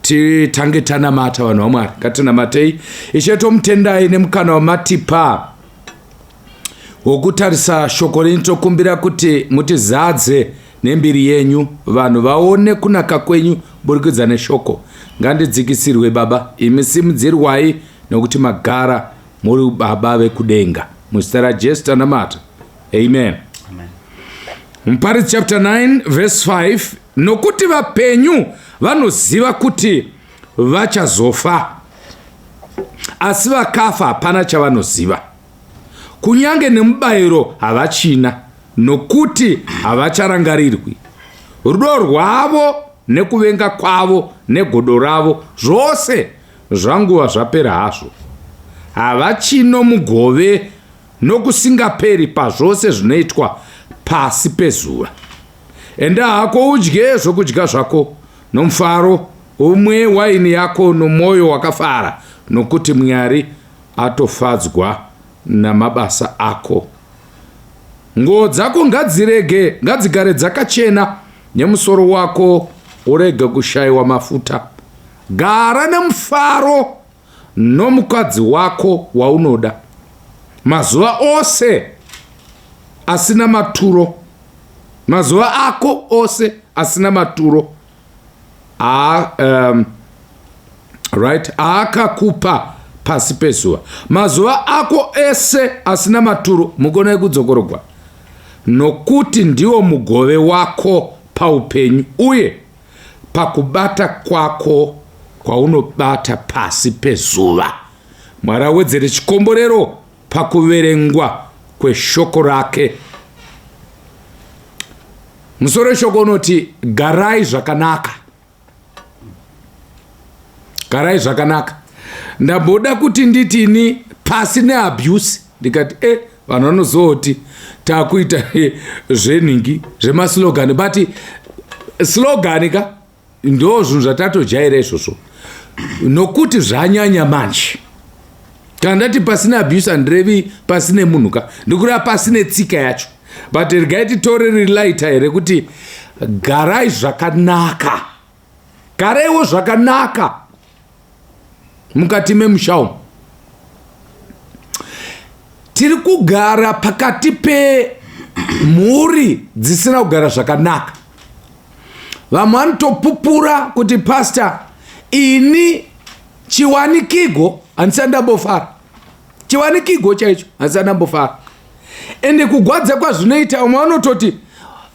Titange tanamata, vanhu vaMwari. Ngatinamatei. Ishe, tomutendai nemukana wamatipa wokutarisa shoko renyu. Tokumbira kuti mutizadze nembiri yenyu, vanhu vaone kunaka kwenyu burikidza neshoko. Ngandidzikisirwe, Baba, imi simudzirwai, nokuti magara muri Baba vekudenga. Muzita raJesu tanamata, amen. Muparidzi chapter 9 verse 5: "Nokuti vapenyu vanoziva kuti vachazofa, asi vakafa hapana chavanoziva. Kunyange nemubayiro havachina, nokuti havacharangarirwi. Rudo rwavo nekuvenga kwavo negodo ravo, zvose zvanguva zvapera hazvo. Havachino mugove nokusingaperi pazvose zvinoitwa pasi pezuva. Enda hako, udye zvokudya zvako nomufaro, umwe waini yako nomwoyo wakafara, nokuti Mwari atofadzwa namabasa ako. Nguo dzako ngadzirege, ngadzigare dzakachena, nemusoro wako urege kushayiwa mafuta. Gara nemufaro nomukadzi wako waunoda mazuva ose asina maturo, mazuva ako ose asina maturo right, aakakupa pasi pezuva, mazuva ako ese asina maturo." Mukonai kudzokorogwa? "Nokuti ndiwo mugove wako paupenyu uye pakubata kwako kwaunobata pasi pezuva." Mwari awedzere chikomborero pakuverengwa kweshoko rake. Musoro weshoko unoti "Garai zvakanaka". Garai zvakanaka. Ndamboda kuti nditini "Pasi neabuse", ndikati vanhu vanozoti takuita zvenhingi, zvemaslogan, but slogan ka ndo zvinhu zvatatojaira izvozvo, nokuti zvanyanya manje. Kana ndati pasina abuse, handirevi pasine munhu ka, ndikureva pasine tsika yacho. But regai titore rilighter here kuti garai zvakanaka. Garaiwo zvakanaka mukati memusha umu. Tiri kugara pakati pemhuri dzisina kugara zvakanaka. Vamwe vanotopupura kuti, "Pastor, ini chiwanikigo handisati ndambofara, chiwanikigo chaicho handisati ndambofara." Ende kugwadza kwazvinoita, vamwe vanototi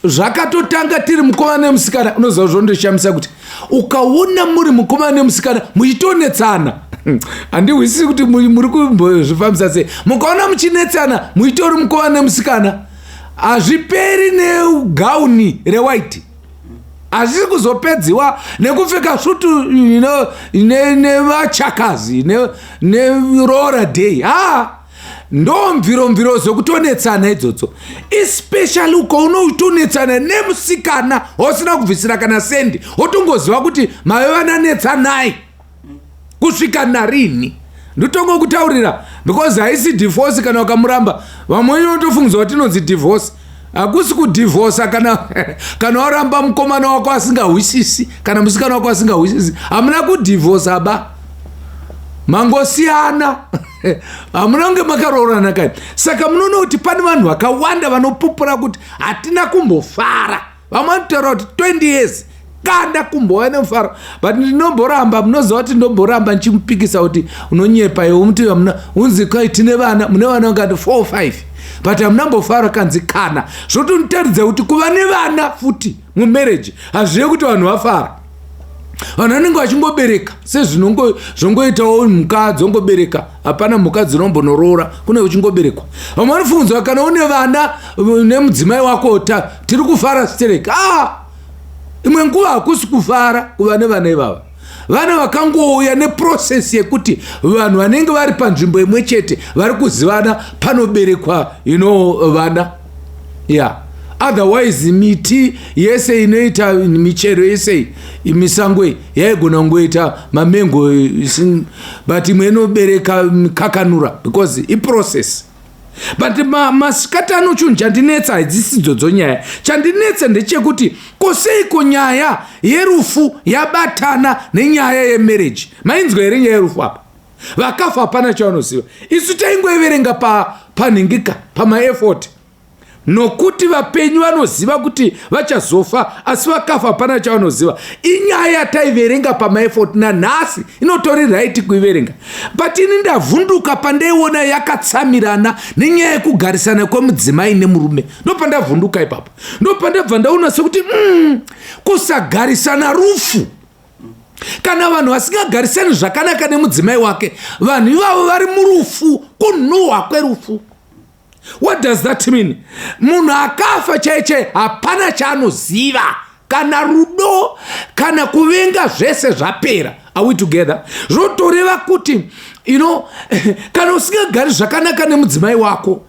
zvakatotanga tiri mukomana nemusikana. Unoziva, zvondoshamisa kuti ukaona muri mukomana nemusikana muchitonetsana, handihwisisi kuti muri kumbozvifambisa sei. Mukaona muchinetsana muchitori mukomana nemusikana, hazviperi negauni rewhite, hazvisi kuzopedziwa nekupfeka svutu nevachakazi neroora day. Ha, ndo mviro mviro dzekutonetsana idzodzo, especially ukaona uchitonetsana nemusikana wasina kubvisira kana sendi, wotongoziva kuti mave vananetsanai kusvika narini. Ndotongokutaurira, because haisi divorce kana ukamuramba. Vamwe unotofungidzwa kuti inonzi divorce. Hakusi kudhivhosa. Kana waramba mukomana wako asingahwisisi, kana musikana wako asingahwisisi, hamuna kudhivhosa ba, mangosiyana, hamuna kunge makaroorana kani. Saka munoona kuti pane vanhu vakawanda vanopupura kuti hatina kumbofara. Vamwe vanotaura kuti 20 years kana kumbova nemufaro. But ndinomboramba, munoziva kuti ndomboramba ndichimupikisa kuti unonyepa iwe. Muti hamuna, unzi kai tine vana, mune vana vangati 4, 5, but hamuna mbofara kanzi kana. Zvotonitaridza kuti kuva nevana futi mumarriage hazvive kuti vanhu vafara. Vanhu vanenge vachingobereka sezvinongoitawo mhuka dzongobereka. Hapana mhuka dzinombonoroora, kune uchingoberekwa. Vamwe vanofungidzwa kana une vana nemudzimai wako tiri kufara stereki. Ah, imwe nguva hakusi kufara kuva nevana ivava. Vana vakangouya neprocess yekuti vanhu vanenge vari panzvimbo imwe chete vari kuzivana, panoberekwa vana. Yeah, otherwise miti yese inoita michero yese, misango iyi yaigona kungoita mamengo, but imwe inobereka kakanura because iprocess. But masikati ano chinhu chandinetsa hadzisidzo dzonyaya. Chandinetsa ndechekuti koseiko nyaya yerufu yabatana nenyaya yemarriage. Mainzwa here nyaya yerufu apa? Vakafa hapana chavanoziva. Isu taingoiverenga panhingika pamaeffort. Nokuti vapenyu vanoziva kuti vachazofa, asi vakafa hapana chavanoziva. Inyaya yataiverenga pamaeffort, nanhasi inotori right kuiverenga. But ini ndavhunduka pandaiona yakatsamirana nenyaya yekugarisana kwemudzimai nemurume. Ndopandavhunduka ipapo. Ndopandabva ndaona sekuti kusagarisana rufu. Kana vanhu vasingagarisani zvakanaka nemudzimai wake, vanhu ivavo vari murufu, kunhuhwa kwerufu. What does that mean? Munhu akafa chai chai hapana chaanoziva, kana rudo kana kuvenga, zvese zvapera. Are we together? Zvotoreva kuti kana usingagari zvakanaka nemudzimai wako,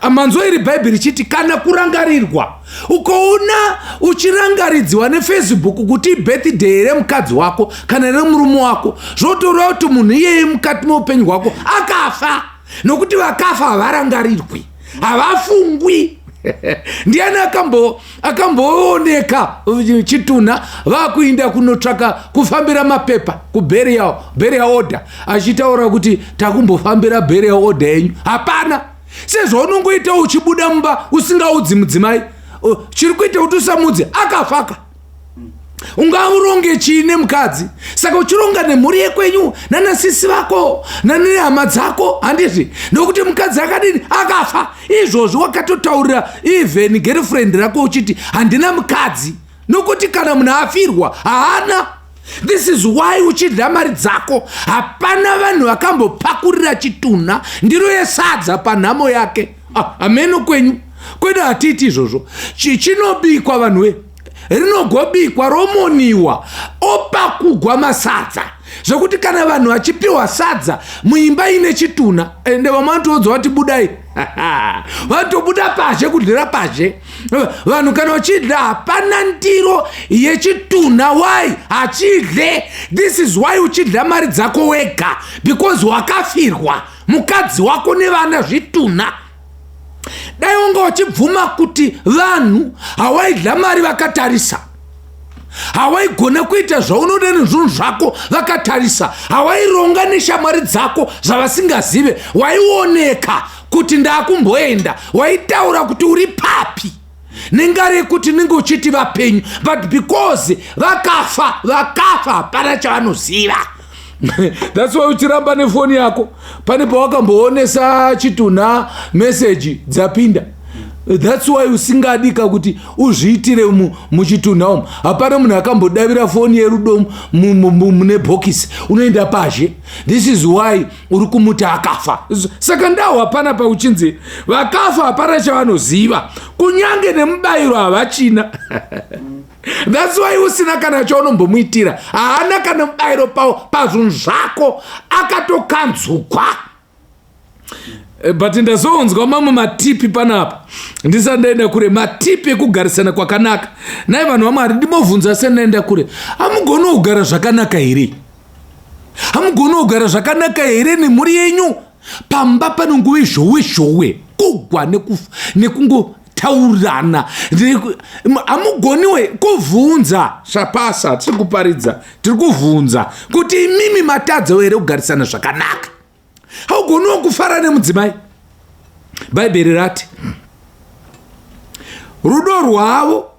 manzwa iri Bhaibheri richiti kana kurangarirwa, ukaona uchirangaridziwa neFacebook kuti birthday remukadzi wako kana remurume wako, zvotoreva kuti munhu iyeye mukati meupenyu hwako akafa. Nokuti vakafa havarangarirwi, havafungwi. Ndiani akambooneka chitunha vakuinda kunotsvaka kufambira mapepa kuburial burial order, achitaura kuti takumbofambira burial order yenyu? Hapana. Sezvaunongoita uchibuda mumba usingaudzi mudzimai, chiri kuita kuti usamudze, akafaka. Ungauronge chii nemukadzi? Saka uchironga nemhuri yekwenyu, nanasisi vako, nanehama dzako, handizvi? Nokuti mukadzi akadini? Akafa. Izvozvi wakatotaurira even girlfriend rako uchiti handina mukadzi, nokuti kana munhu afirwa haana. This is why uchidya mari dzako. Hapana vanhu vakambopakurira chitunha ndiro yesadza panhamo yake. Hameno kwenyu, kwedu hatiiti izvozvo. Chinobikwa vanhu we, rinogobikwa, romoniwa, opakugwa masadza, zvekuti kana vanhu vachipiwa sadza muimba ine chitunha, ende vamwe vanotoudza vati budai, vanotobuda pazhe kudyira pazhe. Vanhu kana uchidya, hapana ndiro yechitunha. Why hachidle? This is why uchidya mari dzako wega, because wakafirwa mukadzi wako nevana zvitunha. Dai wanga uchibvuma kuti vanhu hawaidya mari vakatarisa, hawaigona kuita zvaunoda nezvinhu zvako vakatarisa, hawaironga neshamwari dzako zvavasingazive, waioneka kuti ndakumboenda, waitaura kuti uri papi nengari yekuti ninge uchiti vapenyu. But because vakafa, vakafa, hapana chavanoziva. That's why uchiramba nefoni yako. Pane pawakamboonesa chitunha meseji dzapinda? That's why usingadika kuti uzviitire muchitunha umu. Hapana munhu akambodavira foni yerudo mune bhokisi. Unoenda pazhe. This is why uri kumuti akafa. Saka ndau hapana pauchinzi vakafa hapana chavanoziva, kunyange nemubayiro havachina. That's why usina kana chaunombomuitira. Haana kana mubayiro pazvinhu zvako, akatokanzukwa. But ndazoonzwa mamwe matipi panapa ndisati ndaenda kure, matipi ekugarisana kwakanaka. Nai vanhu vaMwari, ndimovhunza sendaenda kure, hamugoni kugara zvakanaka here? Hamugoni kugara zvakanaka here nemhuri yenyu? Pamba panongove zhowe zhowe, kugwa nekungotaurirana, hamugoniwe kuvhunza zvapasa. Tiri kuparidza, tiri kuvhunza kuti imimi matadzawo here kugarisana zvakanaka? Haugoniwo kufara nemudzimai? Bhaibheri rati rudo rwavo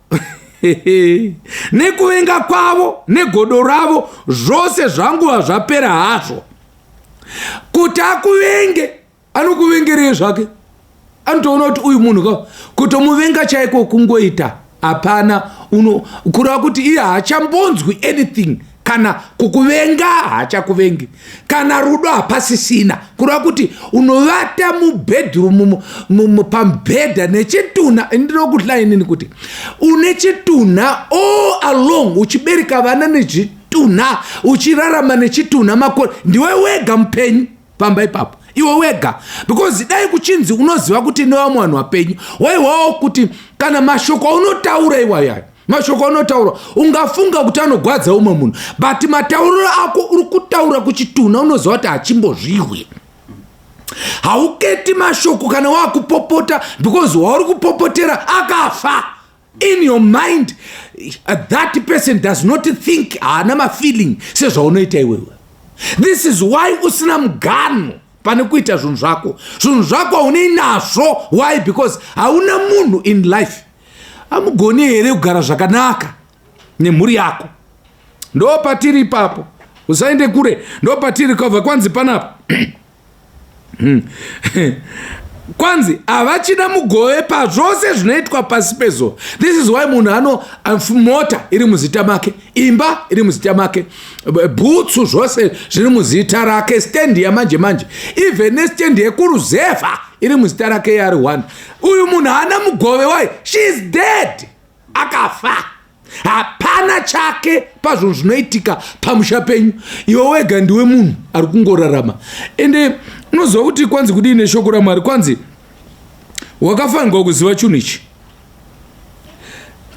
nekuvenga kwavo negodo ravo zvose zvanguva zvapera hazvo. Kuti akuvenge, anokuvengerei zvake? Anotoona kuti uyu munhu ka, kutomuvenga chaiko kungoita hapana uno, kureva kuti iye haachambonzwi anything. Kana kukuvenga haachakuvengi, kana rudo hapasisina. Kureva kuti unovata mubedroom pamubhedha nechitunha. Ndinokuhla inini kuti une chitunha all along, uchibereka vana nechitunha, uchirarama nechitunha makore. Ndiwe wega mupenyu pamba ipapo, iwe wega. Because dai kuchinzi unoziva kuti nevamwe vanhu vapenyu, waiwawo kuti kana mashoko aunotaura iwayayo, mashoko aunotaura ungafunga kuti anogwadza umwe munhu, but matauriro ako uri kutaura kuchitunha, unoziva kuti hachimbozvihwi. Hauketi mashoko kana wakupopota, because wauri kupopotera akafa. In your mind, that person does not think, haana mafeeling sezvaunoita iwewe. This is why usina mugano pane kuita zvinhu zvako. Zvinhu zvako haunei nazvo. Why? Because hauna munhu in life. Hamugoni here kugara zvakanaka nemhuri yako? Ndo patiri ipapo, usaende kure, ndo patiri. Kabva kwanzi panapa, kwanzi havachina mugove pazvose zvinoitwa pasi pezuva. This is why munhu ano mota iri muzita make, imba iri muzita make, bhutsu, zvose zviri muzita rake, stendi yamanje manje, even nestendi yekuruzevha iri muzita rake yari one. Uyu munhu haana mugove. Why? She is dead, akafa. Hapana chake pazvinhu zvinoitika pamusha penyu. Iwe wega ndiwe munhu ari kungorarama. Ende unoziva kuti kwanzi kudii neshoko raMwari? Kwanzi wakafanirwa kuziva chinhu ichi: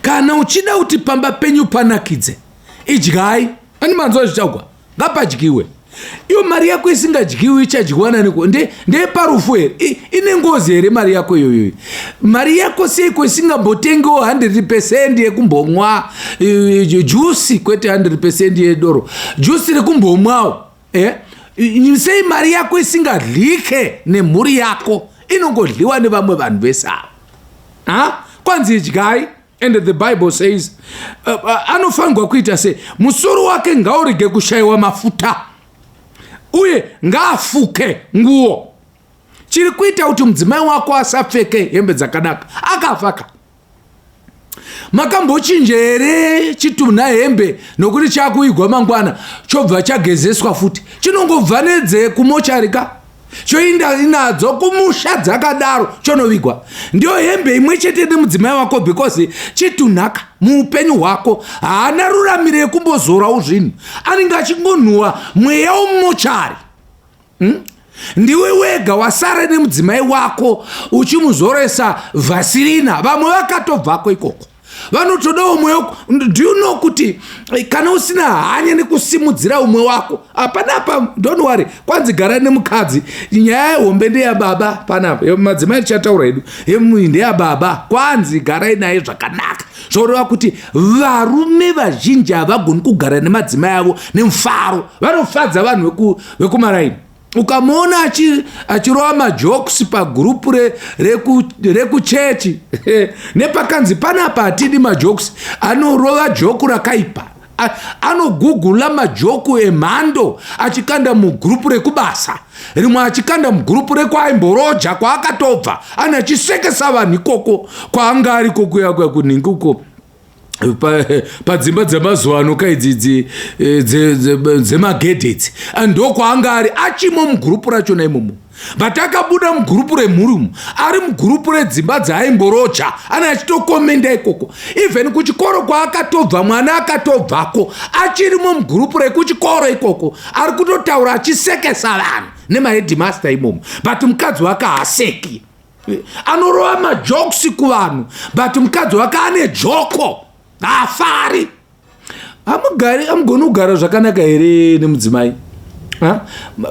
kana uchida kuti pamba penyu panakidze, idyai. Ani manzwa zvichagwa? Ngapadyiwe. Iyo mari yako isingadyiwi ichadyiwa naniko? Ndeyeparufu here? Ine ngozi here mari yako iyoyo? Mari yako seiko isingambotengewo 100% yekumbomwa jusi, kwete 100% yedoro, jusi rekumbomwawo, eh? Sei mari yako isingadlike nemhuri yako, inongodliwa nevamwe vanhu vese ava? Ha, kwanzi idyai. And the Bible says anofanirwa kuita sei? Musoro wake ngaurege kushayiwa mafuta, uye ngaafuke nguo. Chiri kuita kuti mudzimai wako asapfeke hembe dzakanaka, akafaka. Makambochinja here chitunha hembe nokuti chakuigwa mangwana, chobva chagezeswa futi? Chinongobva nedzekumochari ka, choinda inadzo kumusha dzakadaro, chonovigwa. Ndiyo hembe imwe chete nemudzimai wako, because chitunhaka. Muupenyu hwako haana ruramiro yekumbozorawo zvinhu, anenge achingonhuwa mweya womumochari, Ndiwe wega wasara nemudzimai wako uchimuzoresa vhasirina. Vamwe vakatobvako ikoko, vanotodawo umwe. Do you know kuti kana usina hanya nekusimudzira umwe wako, hapana? Don't worry, kwanzi gara nemukadzi. Nyaya yehombe ndeyababa panapa, madzimai tichataura hedu, ndeyababa. Kwanzi garai naye zvakanaka. Zvoreva kuti varume vazhinji havagoni kugara nemadzimai avo nemufaro. Vanofadza vanhu vekumaraini. Ukamuona achirova majokes pagurupu rekuchechi, nepakanzi panapa hatidi majokes, anorova joke rakaipa. Anogugula majoke emhando achikanda mugurupu rekubasa, rimwe achikanda mugurupu rekwaimboroja kwaakatobva, ane achisekesa vanhu ikoko kwaanga ari kokuya kuningi uko padzimba dzemazuva ano kaidzidzi dzemagedhe idzi, ndokwaanga ari achimo mugurupu rachona imomo. But akabuda mugurupu remhuri umu, ari mugurupu redzimba dzaa'imboroja, ane achitokomenda ikoko. Even kuchikoro kwaakatobva, mwana akatobvako, achirimo mugurupu rekuchikoro ikoko, ari kutotaura achisekesa vanhu nemaheadmaster imomo. But mukadzi wake haaseki. Anorova majokes kuvanhu, but mukadzi wake ane joke, haafari. Hamugari, hamugoni kugara zvakanaka here nemudzimai?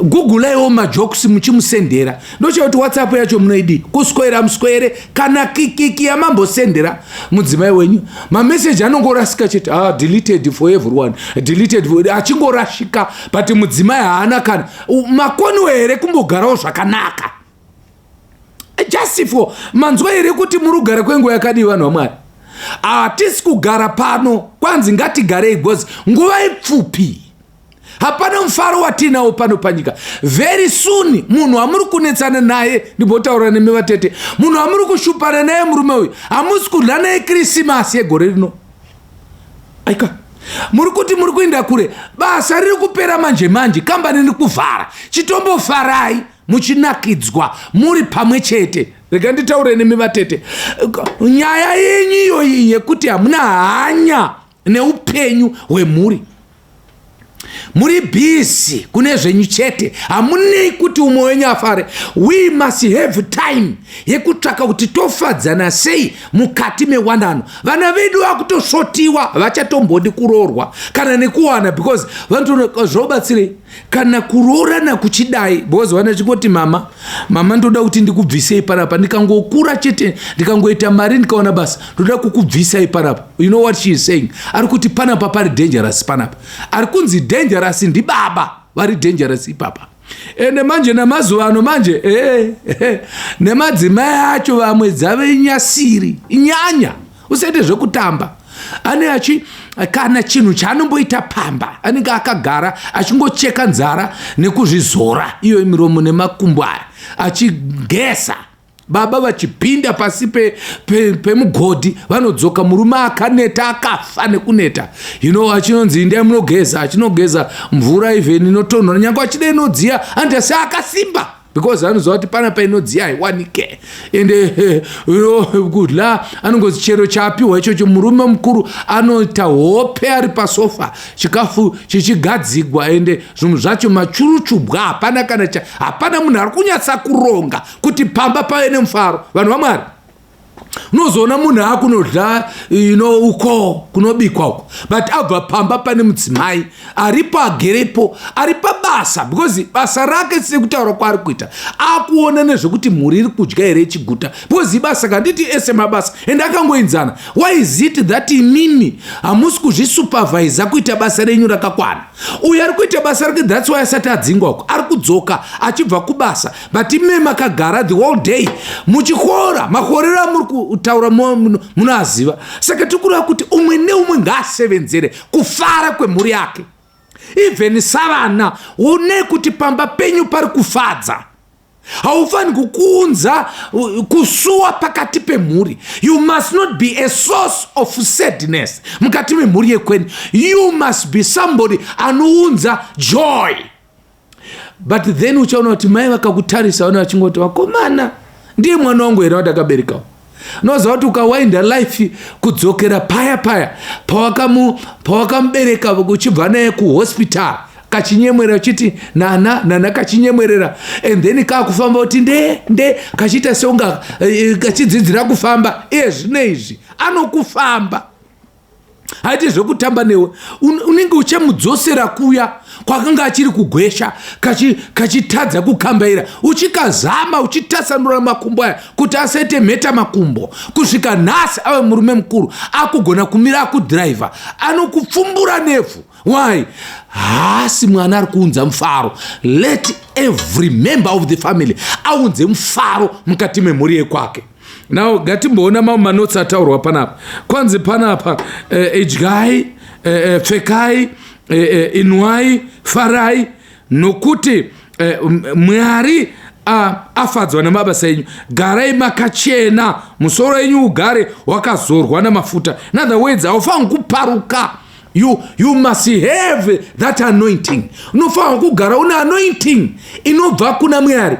Gugulaiwo majokes muchimusendera. Ndochaya kuti WhatsApp yacho munoidi kuswera muswere kana kikiki yamambosendera mudzimai wenyu, mameseji anongorasika chete. Ah, deleted for everyone, deleted for, achingorashika, but mudzimai haana kana makoniwo here kumbogarawo zvakanaka? Just for manzwa here kuti muri kugara kwenguva yakadii? Vanhu vaMwari, hatisi kugara pano. Kwanzi ngatigarei because nguva ipfupi. Hapana mufaro watinawo pano panyika. Very soon munhu wamuri kunetsana naye, ndimbotaura nemi vatete, munhu wamuri kushupana naye, murume uyu, hamusi kudya naye Krisimasi yegore rino. Aika, muri kuti muri kuenda kure. Basa riri kupera manje manje, kambani riri kuvhara. Chitombofarai muchinakidzwa muri pamwe chete. Rega nditaure nemi vatete, nyaya yenyu iyoyi yekuti hamuna hanya neupenyu hwemhuri. Muri busy kune zvenyu chete, hamunei kuti umwe wenyu afare. We must have time yekutsvaka kuti tofadzana sei mukati mewanano. Vana vedu vakutosvotiwa, vachatombodi kuroorwa kana nekuwana, because vanotoona zvobatsirei kana kuroorana kuchidai, because vana chingoti, "Mama, mama, ndoda kuti ndikubvisei panapa. Ndikangokura chete, ndikangoita mari, ndikaona basa, ndoda kukubvisai panapa." You know what she is saying? Ari kuti panapa pari dangerous. Panapa ari kunzi dangerous ndibaba vari dangerous ipapa. Ende manje namazuva ano manje nemadzimai acho vamwe dzave nyasiri nyanya. Usaite zvekutamba. Ane achi kana chinhu chaanomboita pamba, anenge akagara achingocheka nzara nekuzvizora iyo miromo nemakumbo aya, achigesa. Baba vachipinda pasi pemugodhi, vanodzoka murume akaneta, akafa nekuneta. Achinonzi, "Indai munogeza." Achinogeza mvura even inotonhora, nyange achida inodziya, anoti asi akasimba because anoziva kuti pana painodziya haiwanike. Ende kudya anongozi chero chaapiwa ichocho. Murume mukuru anoita hope ari pasofa, chikafu chichigadzigwa, ende zvinhu zvacho machuruchubwa. Hapana kana cha, hapana munhu ari kunyatsa kuronga kuti pamba pave nemufaro. Vanhu vaMwari, unozoona munhu akunodya uko kunobikwa uko, but abva pamba pane mudzimai aripo, agerepo, ari pabasa, because basa rake, sekutaura kwaari kuita, akuona nezvekuti mhuri iri kudya here ichiguta, because ibasa kanditi ese mabasa ende akangoinzana. Why is it that imimi hamusi kuzvisupervisa kuita basa renyu rakakwana? Uyo ari kuita basa rake, that's why asati adzingwa uko, ari kudzoka achibva kubasa, but ime makagara the whole day muchikora. Makorero amuri kutaura munoaziva. Saka tiri kureva kuti umwe neumwe ngaasevenzere kufara kwemhuri yake. Even savana, onei kuti pamba penyu pari kufadza. Haufaniri kukuunza kusuwa pakati pemhuri. You must not be a source of sadness mukati memhuri yekwenyu. You must be somebody anounza joy. But then uchaona kuti mai vakakutarisa, vana vachingoti, "Vakomana, ndiye mwana wangu here wandakaberekawo?" Unoziva kuti ukawainda life kudzokera paya paya pawakamubereka uchibva naye kuhospital, kachinyemwerera uchiti, "Nana, nana," kachinyemwerera, and then kaakufamba kuti nde nde, kachiita seunga kachidzidzira kufamba. Iye zvino izvi anokufamba, haiti zvekutamba newe. Unenge uchamudzosera kuya kwakanga achiri kugwesha, kachitadza kukambaira, uchikazama, uchitasanura makumbo aya kuti asaite mheta makumbo, kusvika nhasi ave murume mukuru, akugona kumira, akudhiraivha, anokupfumbura nevhu. Why? Haasi mwana ari kuunza mufaro. Let every member of the family aunze mufaro mukati memhuri yekwake. Now ngatimboona mamwe manotsi ataurwa panapa. Kwanzi panapa, idyai, pfekai, inwai, farai, nokuti Mwari afadzwa nemabasa enyu. Garai makachena, musoro yenyu ugare wakazorwa namafuta. In other words, haufaniri kuparuka. You must have that anointing. Unofanira kugara une anointing inobva kuna Mwari.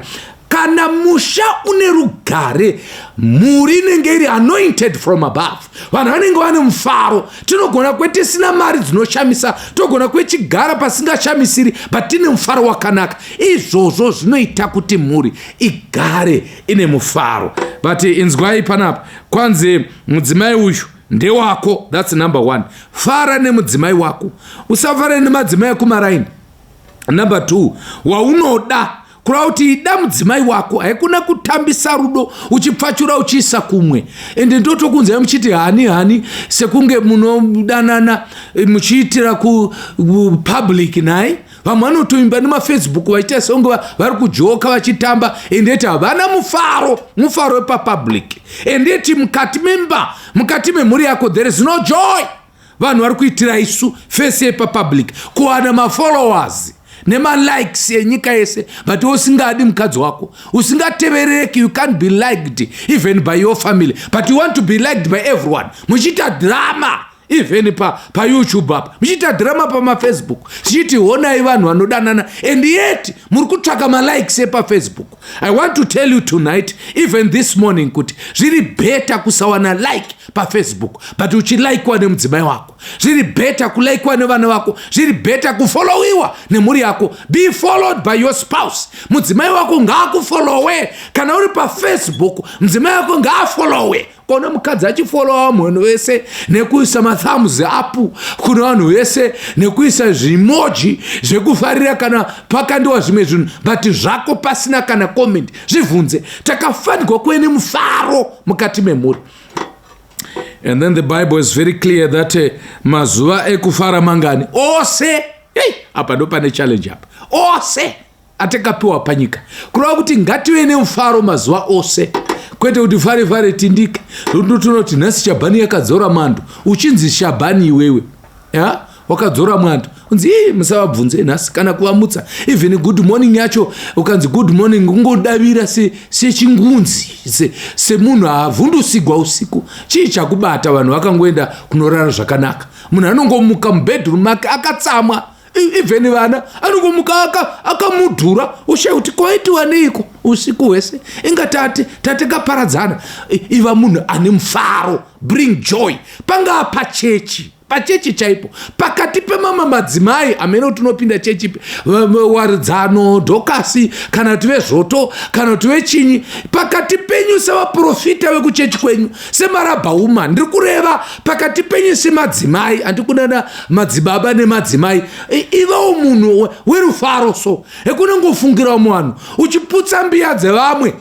Kana musha une rugare, mhuri inenge iri anointed from above, vanhu vanenge vane mufaro. Tinogona kwe tisina mari dzinoshamisa, togona kwechigara pasingashamisiri, but tine mufaro wakanaka. Izvozvo zvinoita kuti mhuri igare ine mufaro. But inzwai panapa, kwanzi mudzimai uyu ndewako. That's number one. Fara nemudzimai wako, usafara nemadzimai ekumaraini. Number two, waunoda, kureva kuti ida mudzimai wako. Haikuna kutambisa rudo uchipfachura uchiisa kumwe. Ende ndotokunzai muchiti, "Honey, honey," sekunge munodanana muchiitira kupublic. Nhai, vamwe vanotoimba nemaFacebook vachiita sekunge vari kujoka, vachitamba, endeti havana mufaro, mufaro wepapublic. Endeti mukati memba, mukati memhuri yako, there is no joy. Vanhu vari kuitira isu face yepapublic, kuwana mafollowers nemalikes enyika yese, but usingadi mukadzi wako, usingateverereki. You can't be liked even by your family, but you want to be liked by everyone, muchiita drama. Even paYouTube pa apa, muchiita dhirama pamaFacebook, tichiti honai vanhu vanodanana, and yet muri kutsvaka malikes epaFacebook. I want to tell you tonight, even this morning, kuti zviri better kusawana like paFacebook, but uchilikwa nemudzimai wako. Zviri better kulikwa nevana vako. Zviri better kufollowiwa nemhuri yako. Be followed by your spouse. Mudzimai wako ngaakufollowe. Kana uri paFacebook, mudzimai wako ngaafollowe. Kona mukadzi achifollowa munhu wese nekuisa mathumbs up kune vanhu vese, nekuisa zviemoji zvekufarira kana pakandiwa zvimwe zvinhu, but zvako pasina kana comment. Zvibvunze. Takafanirwa kuve nemufaro mukati memhuri. And then the Bible is very clear that mazuva ekufara mangani? Ose. Hey, apa ndo pane challenge apa. Ose atakapiwa panyika, kureva kuti ngative nemufaro mazuva ose, kwete kuti fare fare tindike. Ndotinoti nhasi Shabhani yakadzora mwando. Uchinzi Shabhani iwewe ya wakadzora mwando, unzi, "Ii, musavabvunze nhasi kana kuvamutsa." Even good morning yacho, ukanzi good morning, kungodavira sechingunzi, semunhu avhundusigwa usiku. Chii chakubata? Vanhu vakangoenda kunorara zvakanaka. Munhu anongomuka mubedroom make akatsamwa. Even vana, anongomuka akamudhura. Ushaya kuti kwaitiwa neiko usiku hwese, inga tate tatakaparadzana. Iva munhu ane mufaro. Bring joy. Pangaa pachechi, pachechi chaipo, pakati pemamwe madzimai amene tinopinda chechi, Waridzano, Dhokasi, kana kuti vezvoto, kana kuti vechinyi, pakati penyu sevaprofita vekuchechi kwenyu, semarabhauma, ndiri kureva pakati penyu semadzimai, handikunana madzibaba nemadzimai. Ivawo munhu werufaro, so ekunongofungirawo muvanhu, uchiputsa mbiya dzevamwe.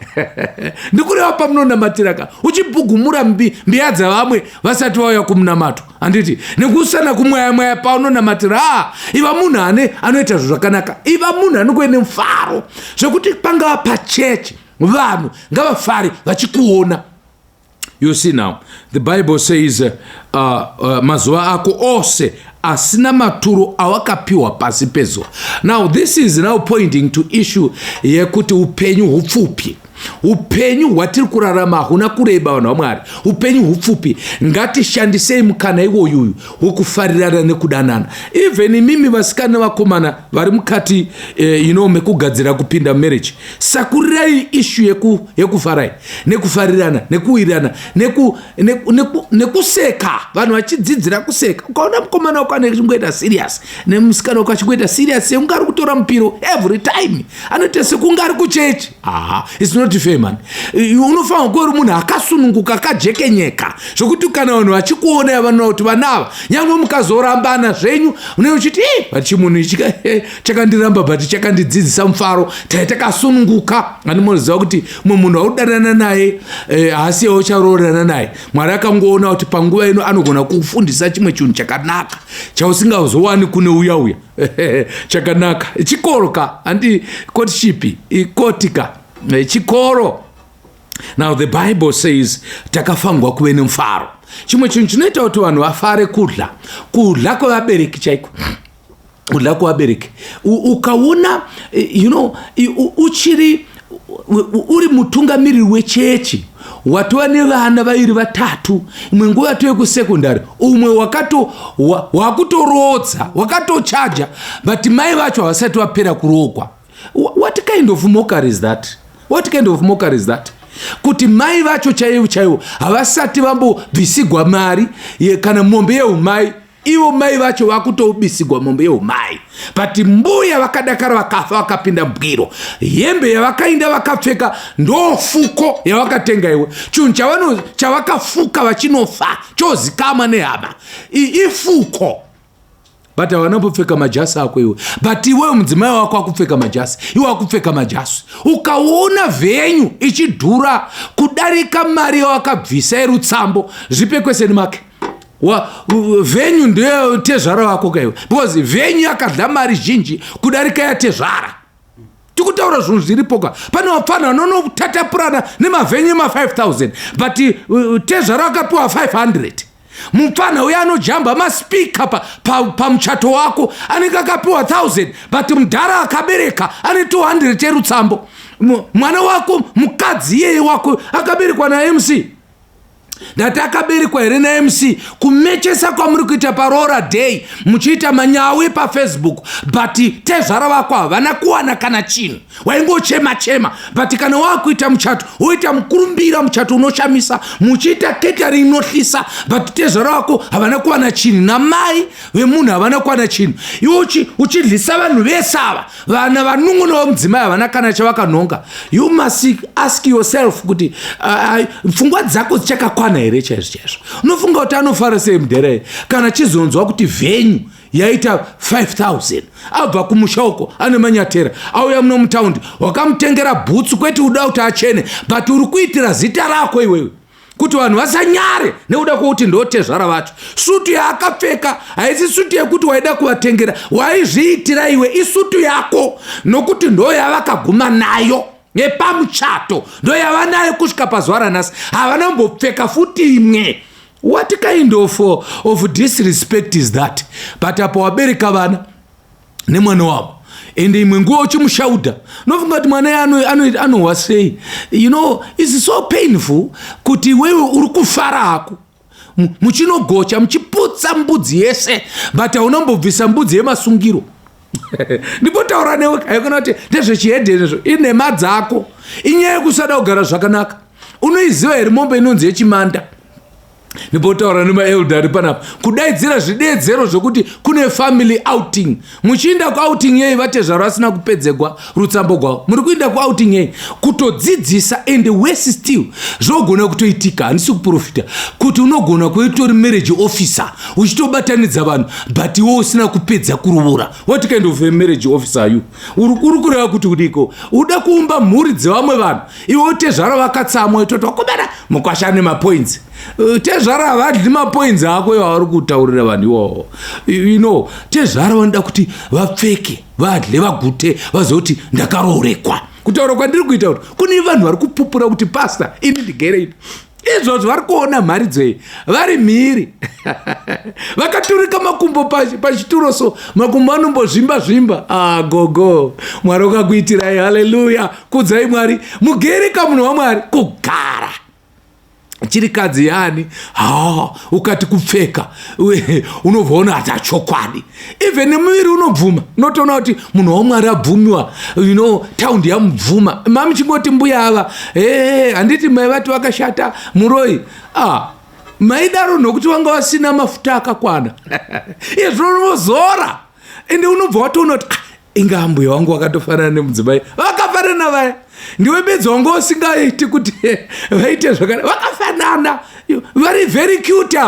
Ndikureva pamunonamatira ka, uchibhugumura mbiya dzevamwe vasati vauya kumunamato, handiti? Nekusana kumwaya mwaya paunonamatira. A, iva munhu ane anoita zvinhu zvakanaka. Iva munhu anongove nemufaro, zvekuti pangava pachechi, vanhu ngavafare vachikuona. You see now, the Bible says mazuva ako ose asina maturo awakapiwa pasi pezuva. Now this is now pointing to issue yekuti upenyu hupfupi. Upenyu hwatiri kurarama huna kureba, vanhu vaMwari. Upenyu hupfupi. Ngatishandisei mukana iwoyuyu wekufarirana nekudanana. Even imimi vasikana nevakomana vari mukati mekugadzira kupinda marriage, sakurirai issue yekufarai, nekufarirana, nekuwirirana, nekuseka. Vanhu vachidzidzira kuseka. Ukaona mukomana wako anechingoita serious, nemusikana wako achingoita serious, sekunge ari kutora mupiro every time, anoita sekunge ari kuchechi, aha, it's not fair, man. Unofanira kuva uri munhu akasununguka, akajekenyeka, zvokuti kana vanhu vachikuona, vanoona kuti vana ava, nyange mukazorambana zvenyu, unenge uchiti, "But chimunhu ichi chakandiramba, but chakandidzidzisa mufaro. Tai takasununguka." Ani munoziva kuti mumwe munhu waudanana naye haasi yaucharoorana naye. Mwari akangoona kuti panguva ino anogona kufundisa chimwe chinhu chakanaka chausingazowani kune uya uya. Chakanaka chikoro ka, handi courtship, ikoti ka. Chikoro. Now the Bible says takafangwa kuve nemufaro. Chimwe chinhu chinoita kuti vanhu vafare kudla, kudla kwevabereki chaiko, kudla kwevabereki. Ukaona uchiri uri mutungamiriri wechechi, watova nevana vairi, vatatu, imwe nguva tove kusekondari, umwe wakutorodza, wakatochaja, but mai vacho havasati vapera kurogwa. What kind of mockery is that? What kind of mockery is that, kuti mai vacho chaivo chaivo havasati vambobvisigwa mari kana mombe yeumai, ivo mai vacho vakutobisigwa mombe yeumai, but mbuya vakadakara vakafa vakapinda mbwiro? Hembe yavakainda vakapfeka ndofuko yavakatenga iwe. Chinhu chavakafuka vachinofa chozikama nehama, ifuko, but havana kumbopfeka majasi ako iwe. But iwewe mudzimai wako akupfeka majasi, iwe akupfeka majasi. Ukaona venue ichidhura kudarika mari yawakabvisa yerutsambo, zvipe question mark. Venue ndeyo tezvara wako kaiwe, because venue yakadla mari zhinji kudarika yatezvara. Tikutaura zvinhu zviripoka. Pane vapfana vanonotatapurana nemavenue ema5000, but tezvara akapiwa 500. Mupfana uyo anojamba maspeaker pamuchato wako anenge akapiwa 1000, but mudhara akabereka ane 200 erutsambo. Mwana wako mukadzi iyeye wako akaberekwa naMC. Ndati akaberekwa here naMC? Kumechesa kwamuri kuita paroora day, muchiita manyawi paFacebook, but tezvara vako havana kuwana kana chinhu. Waingochema chema, but kana wakuita muchato woita mukurumbira, muchato unoshamisa, muchiita catering inohlisa, but tezvara vako havana kuwana chinhu, namai vemunhu havana kuwana chinhu. Iwe uchidlisa vanhu vese ava, vana vanun'una vamudzimai havana kana chavakanhonga. You must ask yourself kuti pfungwa dzako dzichakakwana here chaizvo chaizvo. Unofunga kuti anofara sei mudherei kana chizonzwa kuti venue yaita 5000? Abva kumusha uko ane manyatera, auya muno mutaundi, wakamutengera bhutsu, kwete uda kuti achene, but uri kuitira zita rako iwewe kuti vanhu vasanyare nekuda kwokuti ndotezvara vacho. Sutu yaakapfeka haisi sutu yekuti waida kuvatengera, waizviitira iwe. Isutu yako nokuti ndo yavakaguma nayo yepamuchato, ndo yava nayo kusvika pazuva ranhasi, havana kumbopfeka futi imwe. What kind of disrespect is that? But apo wabereka vana nemwana wavo, ende imwe nguva uchimushaudha, unofunga kuti mwana anohwa sei? It's so painful kuti iwewe uri kufara hako, muchinogocha, muchiputsa mbudzi yese, but haunombobvisa mbudzi yemasungiro. Ndimbotaura newe, haikona kuti ndezvechihedhenezvo, inhema dzako, inyaya yekusada kugara zvakanaka. Unoiziva here mombe inonzi yechimanda? Ndimbotaura nemaelders panapa. Kudaidzira zvideedzero zvokuti kune family outing, muchiinda kuouting yei vatezvaro vasina kupedzegwa rutsambo gwavo? Muri kuinda kuouting yei? Kutodzidzisa. And worse still, zvogona kutoitika, handisi kuprofita, kuti unogona kuitori marriage officer uchitobatanidza vanhu, but iwe usina kupedza kurovora. What kind of a marriage officer are you? Uri kureva kuti udiko uda kuumba mhuri dzevamwe vanhu, iwe tezvara vakatsamwa, itoti wakomana mukwasha ane mapoints. Tezvara havadli mapoints ako iwo avari kutaurira vanhu iwawo. Tezvara vanoda kuti vapfeke, vadle, vagute, vazoti ndakarorekwa. Kutaura kwandiri kuita kuti kune vanhu vari kupupura kuti, "Pastor, ini ndigere ino." Izvozvo vari kuona mharidzo iyi vari mhiri, vakaturika makumbo pachituro, so makumbo anombozvimba zvimba. Ah, gogo, Mwari wakakuitirai. Haleluya, kudzai Mwari. Mugere kamunhu waMwari kugara chirikadzi yani. Ha, ukati kupfeka, unobva ona hata chokwadi, even nemuviri unobvuma, unotoona kuti munhu waMwari abvumiwa, taundi yamubvuma. Mami chingoti mbuya ava, e handiti mai vati vakashata, muroi. Ah, maidaro nokuti vanga vasina mafuta akakwana. Izvo unozora, ende unobva watoona kuti, ah, inga mbuya wangu wakatofanana nemudzimai, vakafanana vaya. Ndiwe bedzi wanga usingaiti kuti vaite zvakana. Vakafanana, vari very cute,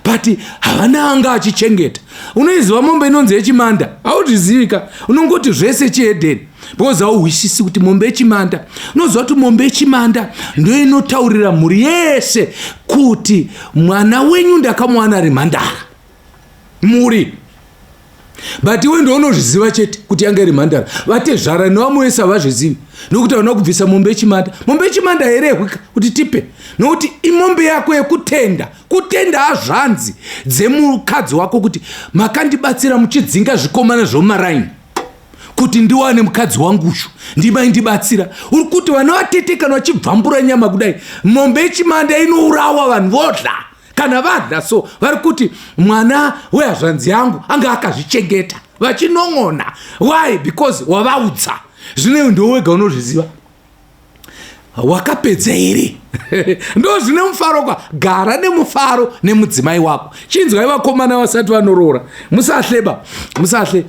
but havana anga achichengeta. Unoiziva mombe inonzi yechimanda? Hauzvizivika, unongoti zvese chihedheni because hauhwisisi kuti mombe yechimanda. Unoziva kuti mombe yechimanda ndo inotaurira mhuri yese kuti mwana wenyu ndakamuwana ari mhandara, mhuri, but iwe ndounozviziva chete kuti yanga iri mhandara. Vatezvara nevamwe vese havazvizivi nokuti havana kubvisa mombe yechimanda. Mombe yechimanda herehwika kuti tipe, nokuti imombe yako yekutenda, kutenda hazvanzi dzemukadzi wako kuti makandibatsira muchidzinga zvikomana zvomaraini kuti ndiwane mukadzi wangushu, ndimaindibatsira. Uri kuti vana vatete kana vachibvambura nyama kudai, mombe yechimanda inourawa, vanhu vodla. Kana vadla so, vari kuti mwana wehazvanzi yangu anga akazvichengeta, vachinon'ona. Why? Because wavaudza. Zvino ndiwo wega unozviziva. Wakapedza here? Ndo zvine mufaro kwa gara nemufaro nemudzimai wako. Chinzwai, vakomana vasati vanoroora, musahleba, musahle.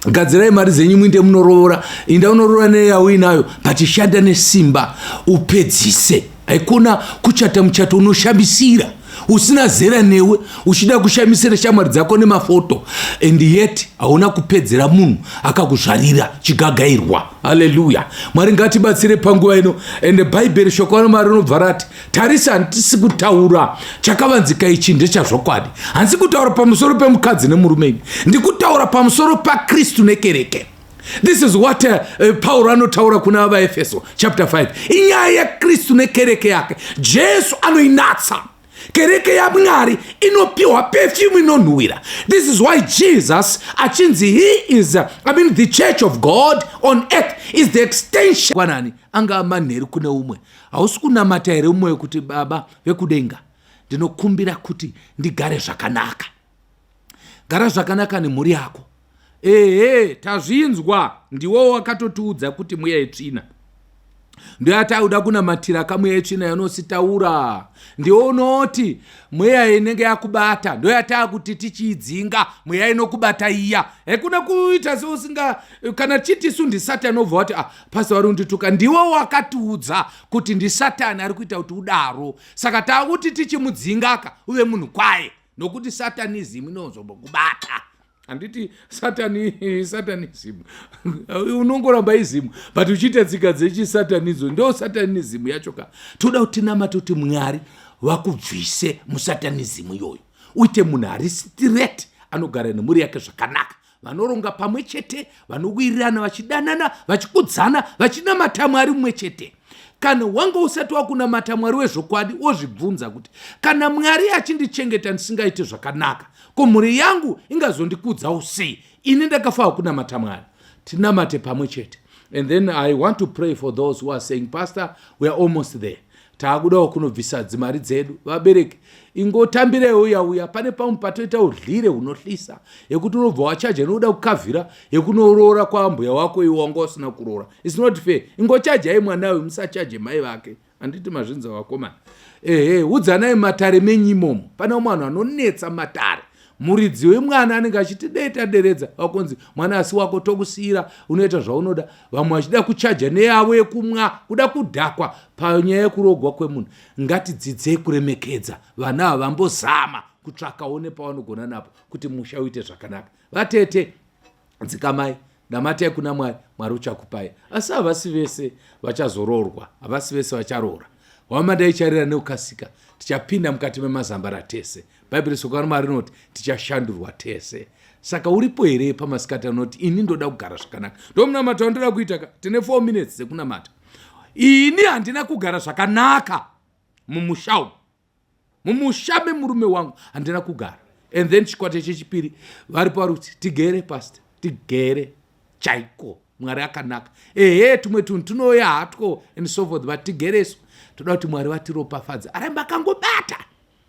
Gadzirai mari dzenyu, muinde munoroora. Inda unoroora neyauinayo, pachishanda nesimba upedzise. Haikona kuchata muchato unoshamisira usina zera newe, uchida kushamisira shamwari dzako nemafoto, and yet hauna kupedzera munhu akakuzvarira chigagairwa. Haleluya, Mwari ngatibatsire panguva ino. Ende Bhaibheri, shoko raMwari rinobva rati, tarisa, handisi kutaura chakavanzika ichi ndechazvokwadi. Handisi kutaura pamusoro pemukadzi nemurume, ini ndikutaura pamusoro paKristu nekereke. This is what Pauro anotaura kuna vaEfeso chapter 5. Inyaya yaKristu nekereke yake. Jesu anoinatsa. Kereke yaMwari inopiwa perfume inonhuwira. This is why Jesus achinzi he is, I mean, the church of God on earth is the extension. Kwanani angava manheru kune umwe. Hausi kunamata here umwe kuti Baba vekudenga, ndinokumbira kuti ndigare zvakanaka. Gara zvakanaka nemhuri yako. Ehe, tazvinzwa, ndiwo wakatotiudza kuti mweya yetsvina ndoyatauda kunamatira ka. Mweya yetsvina yanositaura ndiwo unoti mweya inenge yakubata, ndoyataa kuti tichiidzinga mweya inokubata iya. Hekuna kuita seusinga kana chiti isu ndisatani, obva wati, "Ah, pastor vari kundituka." Ndiwo wakatiudza kuti ndisatani ari kuita kuti udaro, saka taakuti tichimudzingaka uve munhu kwaye, nokuti satanism inozombokubata. Handiti satani, satanism unongoramba ism, but uchiita tsika dzechisatanidzo, ndo satanism yacho ka. Toda kuti tinamate kuti Mwari vakubvise musatanism iyoyo, uite munhu ari straight, anogara nemhuri yake zvakanaka, vanoronga pamwe chete, vanowirirana, vachidanana, vachikudzana, vachinamata Mwari mumwe chete. Kana wanga usati wakunamata Mwari wezvokwadi, wozvibvunza kuti, "Kana Mwari achindichengeta ndisingaiti zvakanaka, ko mhuri yangu ingazondikudzawo sei? Ini ndakafawo kunamata Mwari." Tinamate pamwe chete. And then I want to pray for those who are saying, "Pastor, we are almost there, taakudawo kunobvisa dzimari dzedu." Vabereki, ingotambirai uya uya. Pane pamwe patoita udhlire hunohlisa yekuti unobva wachaja nokuda kukavhira yekunoroora kwambuya wako, iwe wanga usina kuroora. It's not fair. Ingochajai mwana uyu, musachaje mai vake. Handiti mazvinza, vakomana? Ehe, udzanai matare menyu imomo. Pane umwe vanhu vanonetsa matare, muridzi wemwana anenge achiti dei taderedza, vakonzi mwana asi wako, tokusiyira, unoita zvaunoda. Vamwe vachida kuchaja neyavo yekumwa, kuda kudhakwa panyaya yekurogwa kwemunhu. Ngatidzidzei kuremekedza vana ava, vambozama kutsvakawo nepavanogona napo kuti musha uite zvakanaka. Vatete, dzikamai, namatai kuna Mwari, Mwari uchakupai. Asi havasi vese vachazoroorwa, havasi vese vacharoora. Hwamanda icharira nekukasika, tichapinda mukati memazambara tese. Bhaibheri, soko raMwari rinoti tichashandurwa tese. Saka uripo here pamasikati anoti, "Ini ndoda kugara zvakanaka"? Ndomunamata wandoda kuita ka. Tine 4 minutes dzekunamata. Ini handina kugara zvakanaka mumusha umu, mumusha memurume wangu handina kugara. And then chikwata chechipiri varipo vari kuti, "Tigere, pastor, tigere chaiko, Mwari akanaka. Ehe, tumwe tunhu tunouya hatwo and so forth, but tigereso, toda kuti Mwari vatiropafadze." Aramba akangobata.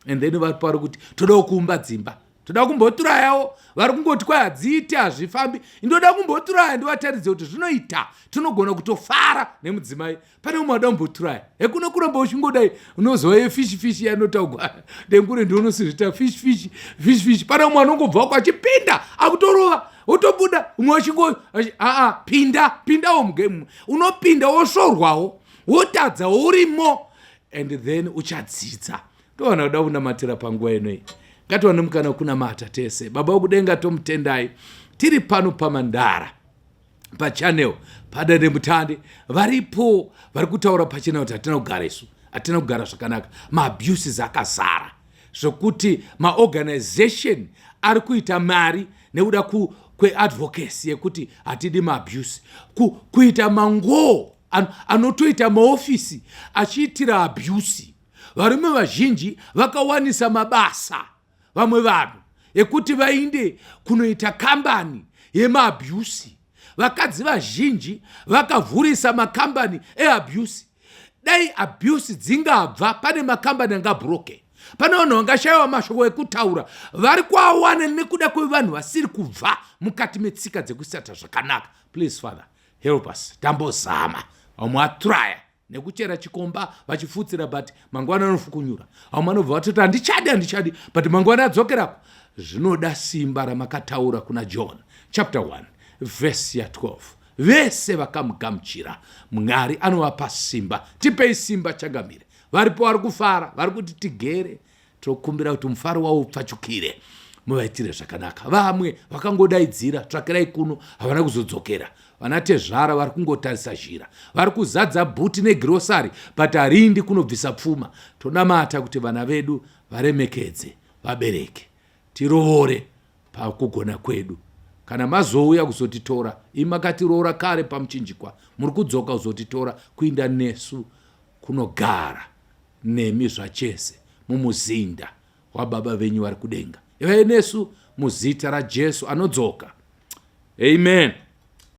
And then varipo vari kuti, "Todawo kuumba dzimba, toda kumboturayawo." Vari kungoti, "Kwai hadziiti, hazvifambi. Indoda kumboturaya ndivataridze kuti zvinoita, tinogona kutofara nemudzimai." Pane umwe wada kumboturaya, hekuno kuramba uchingodai, unozova yefishi fishi yanotaugwa dengure, ndionosizvita fishi fishi fishi fishi. Pane umwe anongobva wako achipinda akutorova, wotobuda, umwe achingo aa, pinda, pindawo mugame. Unopinda, wosvorwawo, wotadza urimo, and then uchadzidza. Towana kuda kunamatira panguva inoi. Ngatiwane mukana wekunamata tese. Baba wokudenga, tomutendai. Tiri pano pamandara pachannel padandemutande. Varipo vari kutaura pachena kuti hatina kugara isu, hatina kugara zvakanaka. Maabuses akazara zvokuti maorganization ari kuita mari nekuda kweadvocacy yekuti hatidi maabuse, kuita mango anotoita maofisi achiitira abuse. Varume vazhinji vakawanisa mabasa vamwe vanhu ekuti vainde kunoita kambani yemaabuse. Vakadzi vazhinji vakavhurisa makambani eabuse. Dai abuse dzingabva, pane makambani angabhuroke, pane vanhu vangashayiwa mashoko ekutaura, vari kuawana nekuda kwevanhu vasiri kubva mukati metsika dzekusata zvakanaka. Please, Father, help us. Tambozama, vamwe vatraya nekuchera chikomba vachifutsira, but mangwana anofukunyura. Vamwe vanobva vatoti, "Handichadi, handichadi," but mangwana adzokerako. Zvinoda simba ramakataura kuna John chapter 1 vhesi ya12, vese vakamugamuchira, Mwari anovapa simba. Tipei simba, changamire. Varipo vari kufara, vari kuti tigere, tokumbira kuti mufaro wavo upfachukire, muvaitire zvakanaka. Vamwe vakangodaidzira, "Tsvakirai kuno," havana kuzodzokera. Vana tezvara vari kungotarisa zhira, vari kuzadza bhuti negrocery, but harindi kunobvisa pfuma. Tonamata kuti vana vedu varemekedze vabereki, tirovore pakugona kwedu. Kana mazouya kuzotitora, imakatiroora kare pamuchinjikwa, muri kudzoka kuzotitora kuinda nesu kunogara nemi zvachese. mumuzinda wababa venyu vari kudenga. Ivai nesu muzita raJesu anodzoka. Amen.